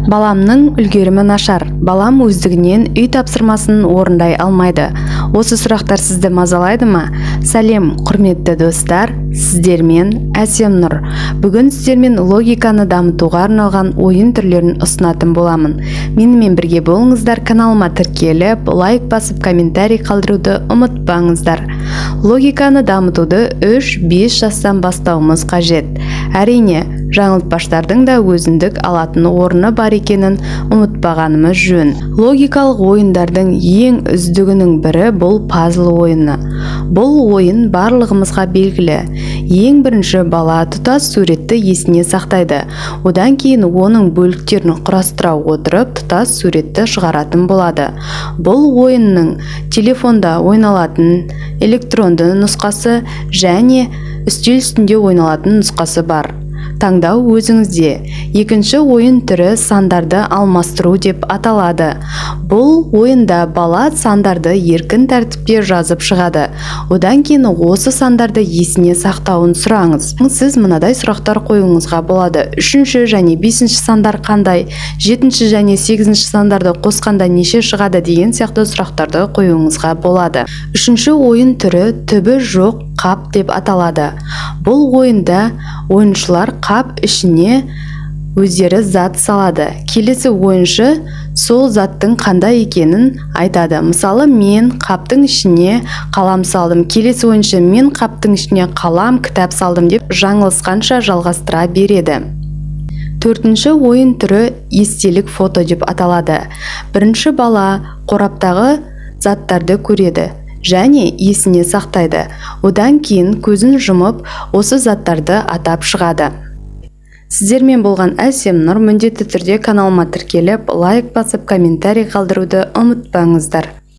Баламның үлгерімі нашар, балам өздігінен үй тапсырмасын орындай алмайды. Осы сұрақтар сізді мазалайды ма? Сәлем, құрметті достар, сіздермен Әсем Нұр. Бүгін сіздермен логиканы дамытуға арналған ойын түрлерін ұсынатын боламын. Менімен бірге болыңыздар, каналыма тіркеліп, лайк басып, комментарий қалдыруды ұмытпаңыздар. Логиканы дамытуды 3-5 жастан бастауымыз қажет. Әрине, жаңылтпаштардың да өзіндік алатын орны бар екенін ұмытпағанымыз жөн. Логикалық ойындардың ең үздігінің бірі бұл пазл ойыны. Бұл ойын барлығымызға белгілі. Ең бірінші бала тұтас суретті есіне сақтайды. Одан кейін оның бөліктерін құрастыра отырып, тұтас суретті шығаратын болады. Бұл ойынның телефонда ойналатын электронды нұсқасы және үстел үстінде ойналатын нұсқасы бар. Таңдау өзіңізде. Екінші ойын түрі сандарды алмастыру деп аталады. Бұл ойында бала сандарды еркін тәртіпте жазып шығады. Одан кейін осы сандарды есіне сақтауын сұраңыз. Сіз мынадай сұрақтар қоюыңызға болады: үшінші және бесінші сандар қандай, жетінші және сегізінші сандарды қосқанда неше шығады деген сияқты сұрақтарды қоюыңызға болады. Үшінші ойын түрі түбі жоқ қап деп аталады. Бұл ойында ойыншылар қап ішіне өздері зат салады. Келесі ойыншы сол заттың қандай екенін айтады. Мысалы, мен қаптың ішіне қалам салдым. Келесі ойыншы мен қаптың ішіне қалам, кітап салдым деп жаңылысқанша жалғастыра береді. Төртінші ойын түрі естелік фото деп аталады. Бірінші бала қораптағы заттарды көреді және есіне сақтайды. Одан кейін көзін жұмып, осы заттарды атап шығады. Сіздермен болған Әсем Нұр. Міндетті түрде каналыма тіркеліп, лайк басып, комментарий қалдыруды ұмытпаңыздар.